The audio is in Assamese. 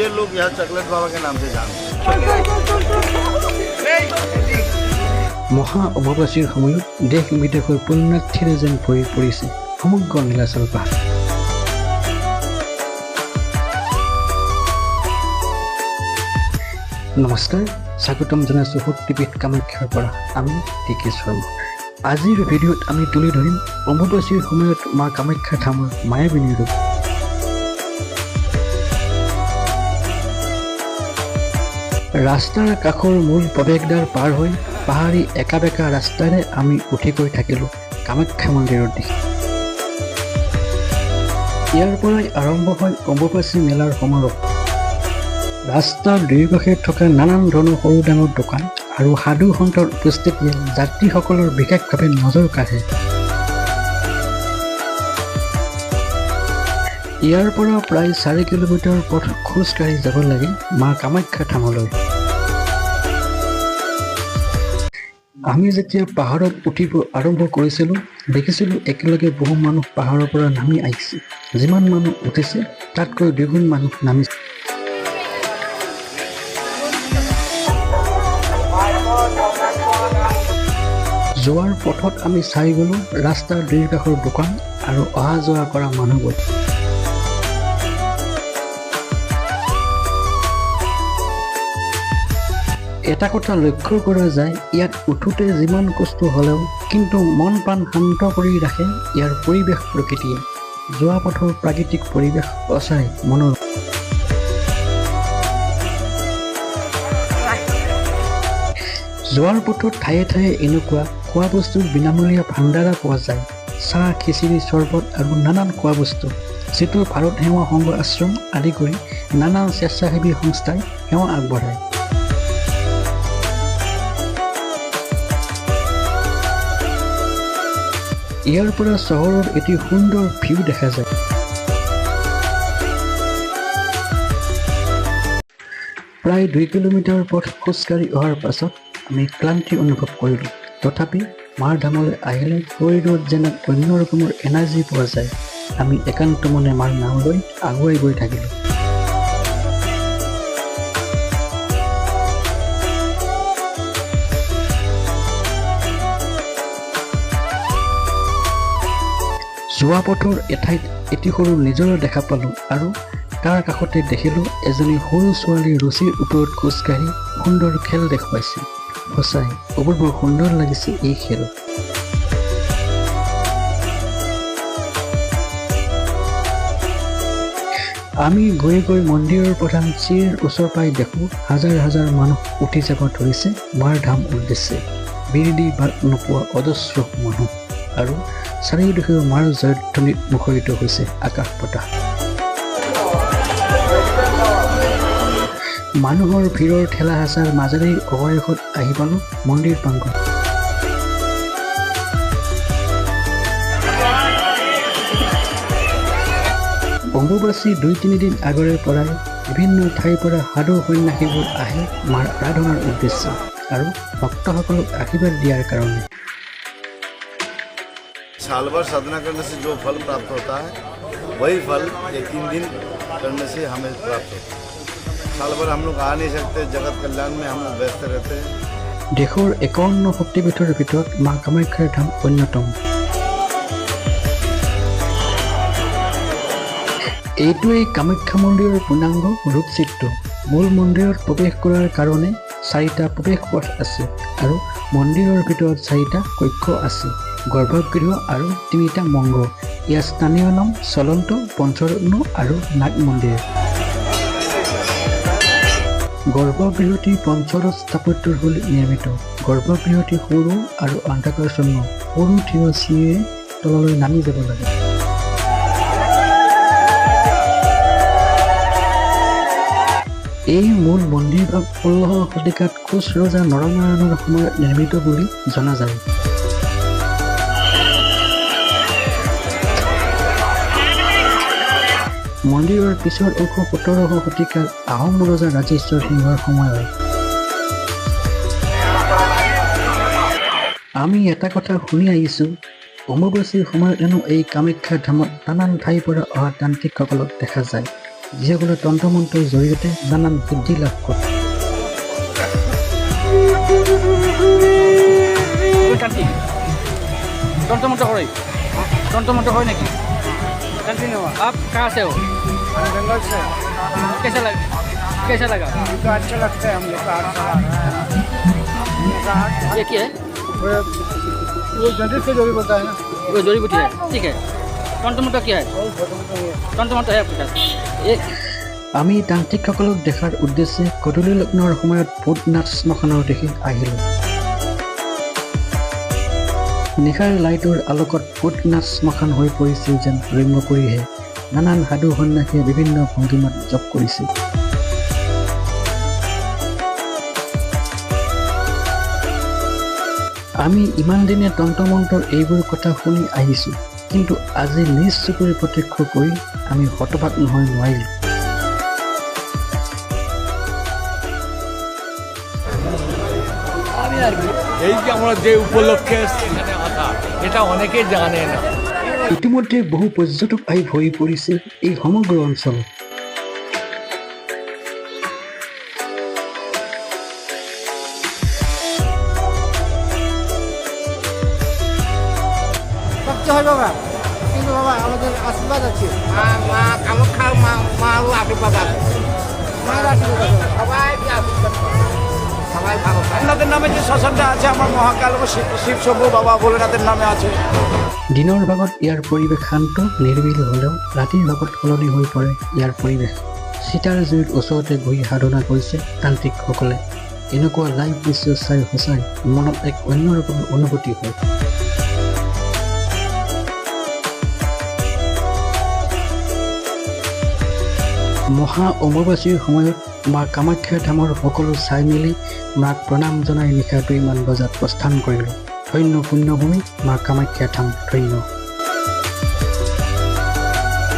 मुझे लोग यहाँ चॉकलेट बाबा के नाम से जानते हैं। মহা অম্বুবাচীৰ সময়ত দেশ বিদেশৰ পুণ্যাৰ্থীৰে যেন ভৰি পৰিছে সমগ্ৰ নীলাচল পাহাৰ। নমস্কাৰ, স্বাগতম জনাইছোঁ শক্তিপীঠ কামাখ্যাৰ পৰা। আমি টি কে শৰ্মা। আজিৰ ভিডিঅ'ত আমি তুলি ধৰিম অম্বুবাচীৰ সময়ত মা কামাখ্যা ধামৰ মায়াবিনী ৰূপ। ৰাস্তাৰ কাষৰ মূল প্ৰৱেশদ্বাৰ পাৰ হৈ পাহাৰী একা বেঁকা ৰাস্তাৰে আমি উঠি গৈ থাকিলোঁ কামাখ্যা মন্দিৰৰ দিশে। ইয়াৰ পৰাই আৰম্ভ হয় অম্বুবাচী মেলাৰ সমাৰোহ। ৰাস্তাৰ দুয়োকাষে থকা নানান ধৰণৰ সৰু ডাঙৰ দোকান আৰু সাধু সন্তৰ উপস্থিতিয়ে যাত্ৰীসকলৰ বিশেষভাৱে নজৰ কাঢ়ে। ইয়াৰ পৰা প্ৰায় 4 কিলোমিটাৰ পথ খোজকাঢ়ি যাব লাগে মা কামাখ্যা ধামলৈ। আমি যেতিয়া পাহাৰত উঠিব আৰম্ভ কৰিছিলোঁ, দেখিছিলোঁ একেলগে বহু মানুহ পাহাৰৰ পৰা নামি আহিছে। যিমান মানুহ উঠিছে, তাতকৈ দুগুণ মানুহ নামিছে। যোৱাৰ পথত আমি চাই গ'লোঁ ৰাস্তাৰ দুয়োকাষৰ দোকান আৰু অহা যোৱা কৰা মানুহবোৰ। এটা কথা লক্ষ্য কৰা যায়, ইয়াত উঠোঁতে যিমান কষ্ট হ'লেও কিন্তু মন প্ৰাণ শান্ত কৰি ৰাখে ইয়াৰ পৰিৱেশ প্ৰকৃতিয়ে। যোৱা পথৰ প্ৰাকৃতিক পৰিৱেশ সঁচাই মনোৰম। যোৱাৰ পথত ঠায়ে ঠায়ে এনেকুৱা খোৱা বস্তুৰ বিনামূলীয়া ভাণ্ডাৰা পোৱা যায়, চাহ, খিচিৰি, চৰবত আৰু নানান খোৱা বস্তু, যিটো ভাৰত সেৱা সংঘ আশ্ৰম আদি কৰি নানান স্বেচ্ছাসেৱী সংস্থাই সেৱা আগবঢ়ায়। ইয়াৰ পৰা চহৰৰ এটি সুন্দৰ ভিউ দেখা যায়। প্ৰায় 2 কিলোমিটাৰ পথ খোজকাঢ়ি অহাৰ পাছত আমি ক্লান্তি অনুভৱ কৰিলোঁ। তথাপি মাৰ ধামলৈ আহিলে শৰীৰত যেন এক অন্য ৰকমৰ এনাৰ্জি পোৱা যায়। আমি একান্ত মনে মাৰ নাম লৈ আগুৱাই গৈ থাকিলোঁ। যোৱা পথৰ এঠাইত এটি সৰু নিজৰা দেখা পালোঁ আৰু তাৰ কাষতে দেখিলোঁ এজনী সৰু ছোৱালী ৰছীৰ ওপৰত খোজকাঢ়ি সুন্দৰ খেল দেখুৱাইছে। সঁচাই অপূৰ্ব সুন্দৰ লাগিছে এই খেল। আমি গৈ গৈ মন্দিৰৰ প্ৰধান চিৰিৰ ওচৰ পাই দেখোঁ, হাজাৰ হাজাৰ মানুহ উঠি যাব ধৰিছে মাৰ ধাম উদ্দেশ্যে। বিৰ দি বাট নোপোৱা অজস্ৰ মানুহ আৰু চাৰিওদিশে মাৰ জয়ধ্বনিত মুখৰিত হৈছে আকাশ বতাহ। মানুহৰ ভিৰৰ ঠেলা হেঁচাৰ মাজেৰেই অৱশেষত আহি পালোঁ মন্দিৰ প্ৰাংগণ। অম্বুবাচী 2-3 দিন আগৰে পৰাই বিভিন্ন ঠাইৰ পৰা সাধু সন্যাসীবোৰ আহে মাৰ আৰাধনাৰ উদ্দেশ্যে আৰু ভক্তসকলক আশীৰ্বাদ দিয়াৰ কাৰণে। साल भर साधना करने से जो फल प्राप्त होता है, वही फल ये 3 दिन करने से हमें प्राप्त होता है। साल भर हम लोग आ नहीं सकते, जगत कल्याण में हम लोग व्यस्त रहते हैं। দেশৰ 51 শক্তিপীঠৰ ভিতৰত মা কামাখ্যাৰ ধাম অন্যতম। এইটোৱেই কামাখ্যা মন্দিৰৰ পূৰ্ণাংগ ৰূপচিত্ৰ। মূল মন্দিৰত প্ৰৱেশ কৰাৰ কাৰণে চাৰিটা প্ৰৱেশ পথ আছে আৰু মন্দিৰৰ ভিতৰত চাৰিটা কক্ষ আছে, গৰ্ভগৃহ আৰু তিনিটা মংগ। ইয়াৰ স্থানীয় নাম চলন্ত, পঞ্চৰত্ন আৰু নাগ মন্দিৰ। গৰ্ভগৃহটি পঞ্চৰথ স্থাপত্যৰ শৈলীত নিৰ্মিত। গৰ্ভগৃহটি সৰু আৰু অন্ধকাৰাচ্ছন্ন। সৰু থিয় চিৰিৰে তললৈ নামি যাব লাগে। এই মূল মন্দিৰভাগ 16শ শতিকাত কোচ ৰজা নৰনাৰায়ণৰ সময়ত নিৰ্মিত বুলি জনা যায়। মন্দিৰৰ পিছৰ অংশ 17শ শতিকাৰ আহোম ৰজা ৰাজেশ্বৰ সিংহৰ সময়ৰ। আমি এটা কথা শুনি আহিছোঁ, অম্বুবাচীৰ সময়ত হেনো এই কামাখ্যা ধামত নানান ঠাইৰ পৰা অহা তান্ত্ৰিকসকলক দেখা যায়। যিসকলে তন্ত্ৰ মন্ত্ৰৰ জৰিয়তে নানান সিদ্ধি লাভ কৰে। তান্ত্ৰিক তন্ত্ৰ মন্ত্ৰ কৰে, তন্ত্ৰ মন্ত্ৰ হয় নেকি? तांत्रिक नहीं हुआ। आप कहाँ से हो? हम बंगाल से। कैसा लगा, कैसा लगा? ये तो अच्छा लगता है हम लोग का, हर साल आ रहा है। ये क्या है? वो जल्दी से जो भी बोलता है ना। वो जड़ी बूटी है। ठीक है। तंत्र मंत्र क्या है? तंत्र मंत्र है आपके पास ये? আমি তান্ত্ৰিকসকলক দেখাৰ উদ্দেশ্যে গধূলি লগ্নৰ সময়ত ভূতনাথ শ্মশানৰ দিশে আহিলোঁ। নিশাৰ লাইটৰ আলোকত ভূতনাথ শ্মশান হৈ পৰিছিল যেন ৰম্যপুৰীহে। নানান সাধু সন্যাসীয়ে বিভিন্ন ভংগীমাত জপ কৰিছিল। আমি ইমান দিনে তন্ত্ৰ মন্ত্ৰৰ এইবোৰ কথা শুনি আহিছোঁ, কিন্তু আজি নিজ চকুৰে প্ৰত্যক্ষ কৰি আমি হতবাক নহয় নোৱাৰিলোঁ। এই যে আমরা যে উপলক্ষে এসেছি এখানে আসা, এটা অনেকেই জানে না। ইতিমধ্যে বহু পৰ্যটক আহি ভৰি পৰিছে এই সমগ্ৰ অঞ্চল। ভক্ত হয় বাবা, কিন্তু বাবা আমাদের আশীর্বাদ আছে। মা, মা কামাখ্যা, মা, মারও আশীর্বাদ আছে। মায়ের আশীর্বাদ আছে। সবাই আশীর্বাদ করে। সবাই ভালো থাকে। আপনাদের নামে যে শ্মশানটা আছে, আমার মহাকাল ও শিব শম্ভু বাবা ভোলেনাথের নামে আছে। দিনৰ ভাগত ইয়াৰ পৰিৱেশ শান্ত নিৰিবিলি হ'লেও ৰাতিৰ ভাগত সলনি হৈ পৰে ইয়াৰ পৰিৱেশ। চিতাৰ জুইত ওচৰতে বহি সাধনা কৰিছে তান্ত্ৰিকসকলে। এনেকুৱা লাইভ দৃশ্য চাই সঁচাই মনত এক অন্য ৰকমৰ অনুভূতি হয়। মহা অম্বুবাচীৰ সময়ত মা কামাখ্যা ধামৰ সকলো চাই মেলি মাক প্ৰণাম জনাই নিশা 2মান বজাত প্ৰস্থান কৰিলোঁ। ধন্য পুণ্যভূমি মা কামাখ্যা ধাম, ধন্য।